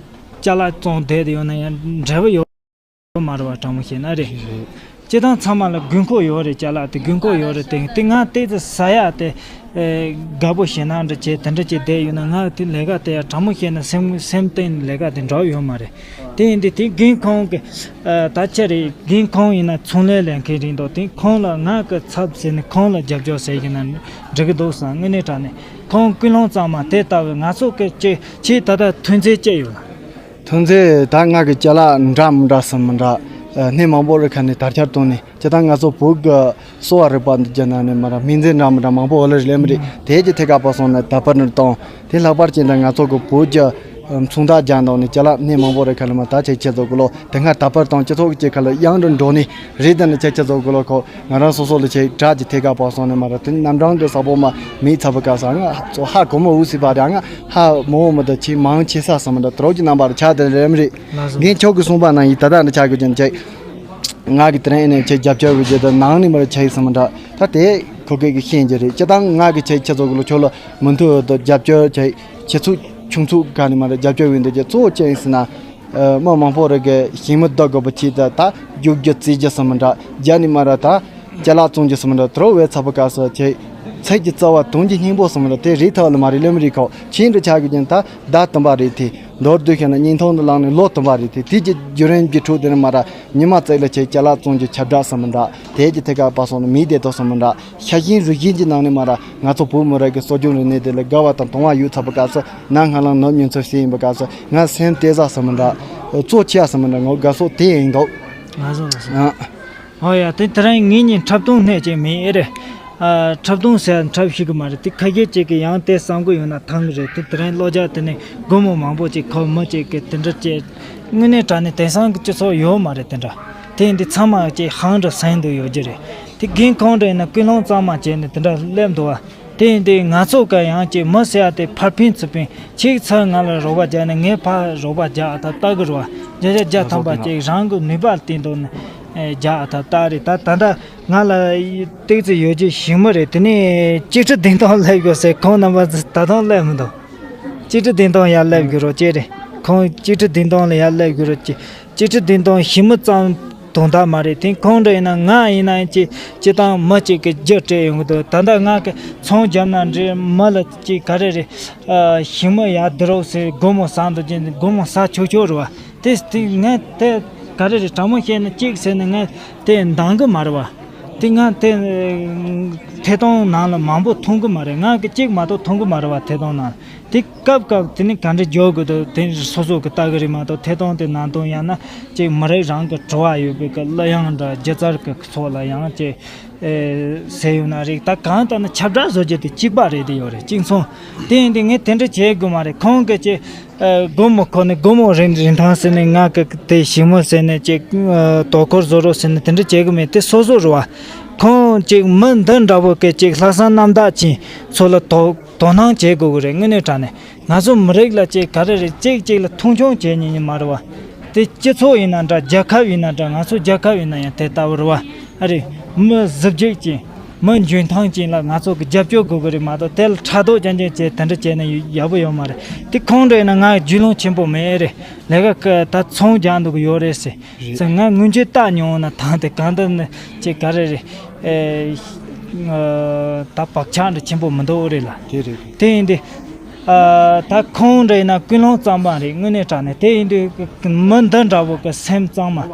ཅ་ལག་བཙོང་བསྡད་དེ་ཡོད་ན་ཡང་འབྲས་བུ་ཡོད་མ་རེད་བ། དྲང་མོ་བཤད་ན་རེད། སྤྱི་བཏང་ཚང་མ་ལ་དགོས་མཁོ་ཡོད་རེད། ཅ་ལག་དེ་དགོས་མཁོ་ཡོད་རེད། དེ་དེ་ང་ཏོག་ཙམ་ཟ་ཡག་དེ་ཨེ་དགའ་པོ་བྱེད་ན་འདྲ་བྱེད་དེ་འདྲ་བྱེད་བསྡད་ཡོད་ན་ང་དེ་ལས་ཀ་དེ་ཡང་དྲང་མོ་བཤད་ན་སེམས་སེམས་གཏིང་ནས་ལས་ཀ་དེ་འགྲོ་ཡོད་མ་རེད། དེ་ཡིན་དུས་དེ་རྒན་ཁོང་གི་ཨ་ད་ཆ་རེད། རྒན་ཁོང་ཡིན་ན་ཚོང་ལས་ལས་མཁན་རེད་འདུག་དེ་ཁོང་ལ་ང་གི་ཚབ་ཟེར་ནས་ཁོང་ལ་རྒྱབ་སྐྱོར་ཟེར་གྱི་ན་འགྲིག་གི་འདུག་བསམ། དངོས་གནས་དྲང་གནས་ཁོང་ཀུན་སློང་གཙང་མ་དེ་ལྟ་བུ་ང་ཚོ་གི་ཅི་ཆེས་ད་ལྟ་ཐོན་རྫས་ཅི་ཡོད། ཐོན་རྫས་ད་ང་གི་ཅ་ལག་འདྲ་མི་འདྲ་སུ་མི་འདྲ། ཨ། སྣེ་མང་པོ་རེ་ཁ་ནས་དར་འཕྱར་བཏང་ནས་སྤྱིར་བཏང་ང་ཚོ་བོད་ཀྱི་གསོ་བ་རིག་པ་འདི་རྒྱ་ནང་ནས་མ་ར་སྨན་རྫས་འདྲ་མི་འདྲ་མང་པོ་འོ་ལེ་རེ་ལེ་མི་རེད། དེ་གྱི་ཐད་ཀ་པ་སོང་ནས་དར་འཕར་ནས་བཏང་། དེ་ལྷག་པར་ཅན་དང་ང་ཚོ་གི་བོད་ཀྱི་མཚུངས་ཟླ་རྒྱ་འདོགས་ནས་ཅ་ལག་སྣེ་མང་པོ་རེ་ཁ་ལ་མ་ད་ཆེ་ཆེ་ཚོ་གི་ལོ་དེ་སྔ་དར་འཕར་བཏང་སྤྱི་ཚོགས་ཀྱི་ཁ་ལ་ཡང་དུ་འགྲོ་ནས་རེད། དེ་ནས་ཆེ་ཆེ་ཚོ་གི་ལོ་ཁོ་ང་རང་སོ་སོ་ལ་ཆེ་དྲག་གི་ཐད་ཀ་པ་སོང་ནས་མ་ར་དེ་རྣམ་གྲངས་དེ་ས་པོ་མ་མི་ཚ་བ་ག་ས་ང་ཚོ་ཧ་གོ་མོ་འུ་སི་པ་ར་ང་ཧ་མོ་མོ་ད་ཆེ་མང་ཆེ་ས་ས་མ་ད་དྲོ་གི་རྣམ་པར་ཆ་དེ་རེམ་རེད། ལགས་སོ། རྒན་ཁྱོད་ཀྱི་གསུངས་པ་ནང་ཡིན་ད་ལྟ་འདི་ཆ་གི་ཅན་ཆེ། ང་གི་དེ་རིང་ནས་ཆེ་རྒྱབ་སྐྱོར་བྱེད་དུ་ནང་ནས་མར་ཆེ་ཡི་སམ་འདྲ། ད་དེ་ཁོ་གེ་གི་ཤེས་ཀྱི་རེད། སྤྱི་བཏང་ང་གི་ཆེ་ཁྱེད་ཚོ་གི་ལོ་ཁྱོད་ལ་མུ་མཐུད་དུ་རྒྱབ་སྐྱོར་ཆེ་ཁྱེད་ཚོ་ཆུང་ཚོ་ག་ནས་མར་རྒྱབ་སྐྱོར་བྱེད་འདོད་ཀྱི་གཙོ་བོ་ཅན་ཡིན་ཟེར་ན། ཨ། མི་མང་པོ་རེ་གི་ཞིང་མི་བདག་དགོས་པ་ཆེ་ད་ད་རྒྱུག་རྒྱུ་རྩིས་རྒྱུ་སམ་འདྲ་རྒྱ་ནས་མར་ད་ཅ་ལག་བཙོང་རྒྱུ་སམ་འདྲ་དྲོ་བའི་ཚ་པོ་ག་ས་ཆེ་ཚད་ཀྱི་རྩ་བ་དུང་གི་སྙིང་པོ་སམ་འདྲ་དེ་རེད་ཐག་ལ་མ་རེད་ལེམ་རེད་ཁོ་ཆེན་འདྲ་ཆགས་ཀྱི་ཀྱང་ད་ཟླ་བདུན་པ་རེད་དེ། མདོར་བསྡུས་བཤད་ན་བརྙན་ཐུང་དུ་བླངས་ནས་ལོ་བདུན་པ་རེད་དེ། དེ་གྱི་བརྒྱུད་རིམ་གྱི་ཁྲོད་དེ་ནས་མ་ར་ཉི་མ་བརྩེགས་ལ་ཆེ་ཅ་ལག་བཙོང་རྒྱུ་ཁྱབ་བསྒྲགས་སམ་འདྲ། དེ་གྱི་ཐད་ཀ་པ་སོང་ནས་མི་བདེ་ཏོག་སམ་འདྲ། ཤ་ཞེན་རུས་ཞེན་གྱི་ནང་ནས་མ་ར་ང་ཚོ་བོད་མི་རིགས་ཀྱི་སྲོལ་རྒྱུན་རིག་གནས་དེ་ལ་དགའ་བ་དང་དུང་བ་ཡོད་ཚ་པོ་ག་ས་ན་ང་ལང་ནོར་ཉུང་ཚོད་སེ་ཡིན་པ་ག་ས་ང་སེམས་དེ་ཟ་སམ་འདྲ། གཙོ་ཆེ་ཡ་སམ་འདྲ་ངོ་དགའ་སོ་དེ་ཡིན་འདུག་ང་ཚོ་ལ་སོ། ཨ། ཨོ་ཡ། དེ་དེ་རིང་ངེད་གཉིས་འཁྲབ་སྟོན་སྣེ་གཅིག་མིན་ཨེ་རེད། ཨ། འཁྲབ་སྟོན་ཟེར་འཁྲབ་ཤེས་གི་མ་རེད། དེ་ཁ་ཤས་ཅིག་གི་ཡང་དེ་བསམ་གི་ཡོད་ན་ཐང་གི་རེད། དེ་དེ་རིང་གློ་རྒྱག་དེ་ནས་སྒོར་མོ་མང་པོ་ཅིག་ཁོ་མི་ཅིག་གི་དེ་འདྲ་བྱས། དངོས་གནས་དྲང་གནས་དེང་སང་གི་སྤྱི་ཚོགས་ཡོད་མ་རེད་དེ་འདྲ། དེ་ཡིན་དུས་ཚང་མ་ཅིག་ཧང་འདྲ་སེང་འདུག་ཡོད་རྒྱུ་རེད། དེ་རྒན་ཁོང་འདྲ་ཡིན་ན་ཀུན་སློང་གཙང་མ་བྱས་ནས་དེ་འདྲ་སླེབས་འདུག་བ། དེ་ཡིན་དུས་ང་ཚོ་ག་ཡང་ཅིག་མི་ཟེར་ཡ་དེ་ཕར་ཕན་ཚུར་ཕན་ཅིག་ཚུར་ང་ལ་རོགས་པ་རྒྱག་ནས་ངས་ཕར་རོགས་པ་རྒྱག་ཨ་ད་ལྟ་གི་རེད་བ། བརྒྱ་ཆ་བརྒྱ་ཐམ་པ་ཅིག་རང་གི་ནུས་པ་བརྟེན་ཏོ་ནས་རྒྱག་ཨ་ད་ལྟ་རེད། ད་ད་ལྟ་ང་ལ་ཏོག་ཙམ་ཡོད་རྒྱུ་ཞིག་མི་རེད། དེ་ནས་གཅིག་ཁྲི་བདུན་སྟོང་སླེབས་དགོས་ཟེར་ཁོང་རྣམ་པ་ད་དུང་སླེབས་མི་འདུག་གཅིག་ཁྲི་བདུན་སྟོང་ཡར་སླེབས་དགོས་རོགས་ཅེས་རེད། ཁོང་གཅིག་ཁྲི་བདུན་སྟོང་ལ་ཡར་སླེབས་དགོས་རོགས་ཅེས། གཅིག་ཁྲི་བདུན་སྟོང་ཞིག་མི་ཙམ་དོན་དག་མ་རེད། དེ་ཁོང་འདྲ་ཡིན་ན་ང་ཡིན་ན་ཅི་ཅི་དང་མི་གཅིག་གི་རྒྱུ་སྤྲད་ཡོང་གི་འདུག་ད་ལྟ་ང་གི་ཚོང་རྒྱབ་ན་འདྲེ་མི་ལ་ཅི་ག་རེ་རེད། ཨ། ཞིག་མི་ཡར་བསྡུ་རོགས་ཟེར་སྒོར་མོ་ཟ་འདུག་ཅེས་སྒོར་མོ་ཟ་ཆོག་ཆོག་རེད་བ། དེ་དེ་ངས་དེ་ག་རེ་རེད། དྲང་མོ་བཤད་ན་གཅིག་ཟེར་ན་ངས་དེ་འདང་གི་མ་རེད་བ། དེ་ང་དེ་ཐད་གཏོང་ནང་ལ་མང་པོ་མཐོང་གི་མ་རེད། ང་གི་གཅིག་མ་གཏོགས་མཐོང་གི་མ་རེད་བ། ཐད་གཏོང་ནང་དེ་སྐབས་སྐབས་དེ་ནི་ག་འདྲ་འཇོག་དགོས་འདུག་དེ་སོ་སོ་གི་ལྟ་གི་རེད་མ་གཏོགས་ཐད་གཏོང་དེ་ནང་དོན་ཡང་ན་ཅིག་མི་རིགས་རང་གི་དྲི་བ་ཡོད་པའི་གི་གླུ་དབྱངས་འདྲ་སྒྱུ་རྩལ་གི་ཚོགས་ལ་ཡང་ཅིག་ཨེ་ཟེར་ཡོད་ན་རེད། ད་གང་ལྟར་ན་ཁྱབ་བསྒྲགས་བཟོ་རྒྱུ་དེ་གཅིག་པ་རེད། དེ་ཡོད་རེད། གཅིག་མཚུངས་དེ་ཡིན་དུས་ངས་དེ་འདྲ་བྱེད་དགོས་མ་རེད། ཁོང་གི་ཅིག་ཨ། སྒོར་མོ་ཁོ་ནས་སྒོར་མོ་རིན་རིན་ཐང་ཟེར་ནས་ང་གི་དེ་ཞིག་མོ་ཟེར་ནས་ཅིག་ཨ། དོ་ཁུར་བཟོ་རོགས་ཟེར་ནས་དེ་འདྲ་བྱེད་གི་མེད། དེ་སོ་སོ་རེད་བ། ཁོང་ཅིག་མི་འདི་འདྲ་བོ་གི་ཅིག་ལྷག་བསམ་རྣམ་དག་ཅན་ཚོ་ལ་དོ་དོ་སྣང་བྱེད་དགོས་གི་རེད། དངོས་གནས་དྲང་གནས་ང་ཚོ་མི་རིགས་ལ་ཅིག་ག་རེ་རེད། གཅིག་གཅིག་ལ་མཐོང་ཆུང་བྱེད་ཉན་ཉན་མ་རེད་བ། དེ་སྤྱི་ཚོགས་ཡིན་ན་འདྲ། རྒྱལ་ཁབ་ཡིན་ན་འདྲ། ང་ཚོ་རྒྱལ་ཁབ་ཡིན་ན་ཡང་དེ་ལྟ་བུ་རེད་བ། ཨ་རེད། མི་གཟི་བརྗིད་ཅན། མི་འཇོན་ཐང་ཅན་ལ་ང་ཚོ་གི་རྒྱབ་སྐྱོར་དགོས་གི་རེད་མ་གཏོགས་དེ་ལ་ཕྲག་དོག་རྐྱང་རྐྱང་བྱས་དེ་འདྲ་བྱས་ན་ཡག་པོ་ཡོད་མ་རེད། དེ་ཁོང་འདྲ་ཡིན་ན་ང་རྒྱུས་ལོན་ཆེན་པོ་མེད་རེད། ལས་ཀ་ད་ཚོང་རྒྱག་འདུག་གི་ཡོད་རེད་ཟེར། རེད། ཟེར་ང་སྔོན་ཆད་བལྟ་མྱོང་ན་ཐང་དེ་གང་ལྟར་ནི་ཅིག་ག་རེ་རེད། ཨེ། ད་བག་ཆགས་འདྲ་ཆེན་པོ་མི་འདུག་རེད་ལ། དེ་རེད། དེ་ཡིན་དུས། ཨ། ད་ཁོང་འདྲ་ཡིན་ན་ཀུན་སློང་གཙང་མ་རེད། དངོས་གནས་དྲང་གནས་དེ་ཡིན་དུས་མི་འདི་འདྲ་བོ་གི་སེམས་གཙང་མ།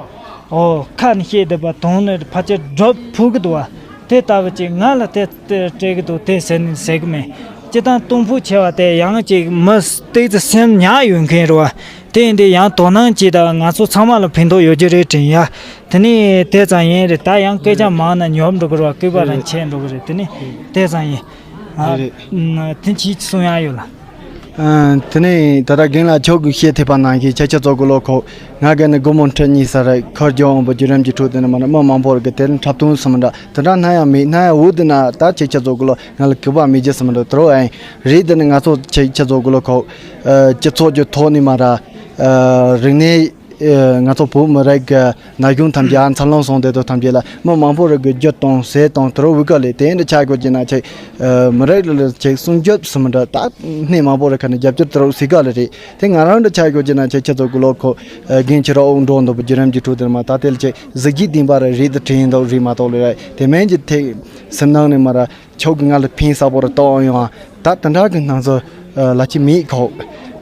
ཨོ། ཁ་ནས་བཤད་བསྡད་པ་དོན་ནི་ཕལ་ཆེར་སྒྲུབ་ཕོད་ཀྱི་འདུག་བ། དེ་ལྟ་བུ་ཅིག་ང་ལ་དེ་དེ་སྤྲད་ཀྱི་འདུག་དེ་ཟེར་ནས་ཟེར་གི་མེད། སྤྱིར་བཏང་གཏོང་ཕོད་ཆེ་བ་དེ་ཡང་ཅིག་མི་ཏོག་ཙམ་སེམས་ཉག་ཡོད་མཁན་རེད་བ། དེ་ཡིན་དུས་ཡང་དོ་སྣང་བྱེད་དང་ང་ཚོ་ཚང་མ་ལ་ཕན་ཐོགས་ཡོད་རྒྱུ་རེད་དྲན་ཡ། དེ་ནས་དེ་ཙམ་ཡིན་རེད། ད་ཡང་སྐད་ཆ་མང་ན་ཉོབ་འགྲོ་གི་རེད་བ། སྐུད་པ་རང་ཆད་འགྲོ་གི་རེད། དེ་ནས་དེ་ཙམ་ཡིན། ཨ། རེད། ཨ། དེ་ཅི་གསུང་ཡ་ཡོད་ལ། ཨ། དེ་ནས་ད་ལྟ་རྒན་ལགས་ཁྱོད་ཀྱིས་བཤད་ཐེབས་པ་ནང་བཞིན་ཁྱེད་ཆ་ཚོ་གི་ལོ་ཁོ་ང་ག་ནས་སྒོར་མོ་ཁྲི་གཉིས་ས་རེད་ཁར་འགྱོ་འོང་པ་བརྒྱུད་རིམ་གྱི་ཁྲོད་དེ་ནས་མ་ནས་མི་མང་པོ་རེ་གི་དེ་ནས་འཁྲབ་སྟོན་སུ་མི་འདྲ་དེ་འདྲ་སྣ་ཡང་མེད། སྣ་ཡང་འུ་དེ་ན་ད་ཁྱེད་ཆ་ཚོ་གི་ལོ་ང་ལ་གུས་པ་མེད་རྒྱུ་སུ་མི་འདྲ་དེ་རོ་ཨེ་རེད། དེ་ནས་ང་ཚོ་ཁྱེད་ཆ་ཚོ་གི་ལོ་ཁོ་ཨ། སྤྱི་ཚོགས་ཀྱི་ཐོག་ནས་མ་ར་ཨ། རིག་གནས། ཨེ། ང་ཚོ་བོད་མི་རིགས་ཀྱི་ན་གཞོན་ཐམས་ཅད་འཚར་ལོངས་སོང་དེ་དང་ཐམས་ཅད་ལ་མི་མང་པོ་རིགས་ཀྱི་རྒྱུ་དང་ཟས་དང་དུར་བུ་ག་ལས་དེ་འདྲ་ཆགས་དགོས་ཀྱི་ན་ཆེ། ཨེ། མི་རིགས་ལ་ཆེ་སྲུང་སྐྱོབ་སུ་མི་འདྲ་ད་སྣེ་མང་པོ་རིགས་ཁ་ནས་རྒྱབ་སྐྱོར་དུར་བུ་སི་ག་ལ་རེད། དེ་ང་རང་འདྲ་ཆགས་དགོས་ཀྱི་ན་ཆེ་ཁྱེད་ཚོ་གི་ལོ་ཁོ་ཨེ། རྒན་ཁྱེད་རང་དབུགས་འགྲོ་འདུག་པ་བརྒྱུད་རིམ་གྱི་ཁྲོད་དེར་མ་ད་དེ་ལ་ཆེ་གཟི་བརྗིད་ལྡན་པ་རེད་རེད་དུ་དྲན་འདུག་རེད་མ་གཏོགས་ལ་རེད། དེ་མིན་གྱི་ཐེག་སུན་སྣང་ནས་མ་ར། ཁྱོད་ཀྱིས་ང་ལ་ཕན་ས་པོ་ར་ཏོག་ཡོང་ཨ། ད་དེ་འདྲ་གི་སྣང་ཚུལ་ལ་ཅི་མེད་ཁོ།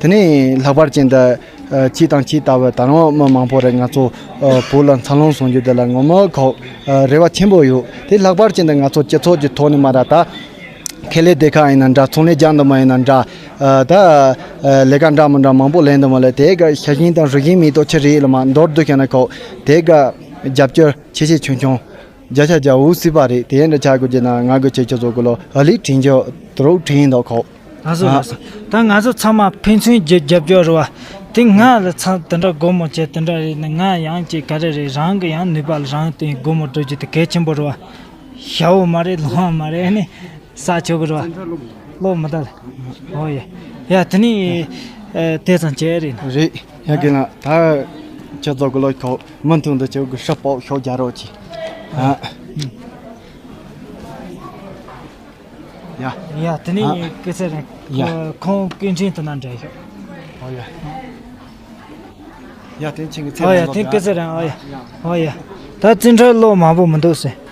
དེ་ནས་ལྷག་པར་ཅན་དུ་ཅི་དང་ཅི་ལྟ་བུ་ད་རུང་མི་མང་པོ་རེ་ང་ཚོ་བོད་ལ་འཚར་ལོངས་སོང་རྒྱུ་དེ་ལ་ངོ་མ་ཁོ་རེ་བ་ཆེན་པོ་ཡོད། དེ་ལྷག་པར་ཅན་དུ་ང་ཚོ་སྤྱི་ཚོགས་ཀྱི་ཐོག་ནས་མ་ར་ད་ཁེ་ལས་སྡེ་ཁག་ཡིན་ན་འདྲ། ཚོང་ལས་རྒྱག་འདི་མ་ཡིན་ན་འདྲ། ད་ལས་ཀ་འདྲ་མི་འདྲ་མང་པོ་ལས་འདི་མ་ལས་དེ་ག་ཤ་ཞེན་དང་རུས་ཞེན་མེད་དོ་ཆི་རེད་ལ་མ་མདོར་བསྡུས་བཤད་ན་ཁོ་དེ་ག་རྒྱབ་སྐྱོར་ཆེ་ཆེ་ཆུང་ཆུང་བརྒྱ་ཆ་བརྒྱ་འོ་སྲིད་པ་རེད། དེ་འདྲ་ཆགས་དགོས་ཀྱི་ན་ང་གི་ཁྱེད་ཚོ་གི་ལོ་ཨ་ལི་དྲིན་ཆོ་དུ་རོགས་དྲིན་དོ་ཁོ། ལགས་སོ་ཨ། ལགས་སོ། ད་ང་ཚོ་ཚང་མ་ཕན་ཚུན་གྱི་རྒྱབ་སྐྱོར་རེད་བ། དེ་ང་ལ་ཚང་དེ་འདྲ་སྒོ་མོ་བྱས་དེ་འདྲ་རེད་ན་ང་ཡང་ཅིག་ག་རེ་རེད། རང་གི་ཡང་ནུས་པ་ལ་རང་དེ་སྒོ་མོ་སྒྲུབ་རྒྱུ་དེ་གལ་ཆེན་པོ་རེད་བ། ཞའོ་མ་རེད་ལོང་བ་མ་རེད། ཨ་ནི་ས་ཆོག་གི་རེད་བ། ལོ་མི་ད་ལ། ཨོ་ཡ། ཡ་དེ་ནི་ཨ་དེ་ཙམ་བྱས་རེད་ན། རེད། ཡ་གི་ན་ད་ཁྱེད་ཚོ་གི་ལོ་ཁོ་མུ་མཐུད་དུ་ཁྱེད་གི་ཧྲ་པོ་ཤོག་རྒྱ་རོགས་གྱིས། ཨ། ཡ། ཡ་དེ་ནི་ཨ། སྐུ་ཚེ་རིང་། ཡ། ཁོང་སྐུ་འཕྲིན་དུ་ན་འདྲ་ཤོག་ཨོ་ཡ། ཡ་དེ་ཁྱེད་ཀྱི་ཚེ་ཨོ་ཡ་རིང་ལོ་དེ་སྐུ་ཚེ་རིང་། ཨོ་ཡ། ཨོ་ཡ། ད་བཙན་ཁྲོད་ལོ་མང་པོ་མི་འདུག་ཟེར།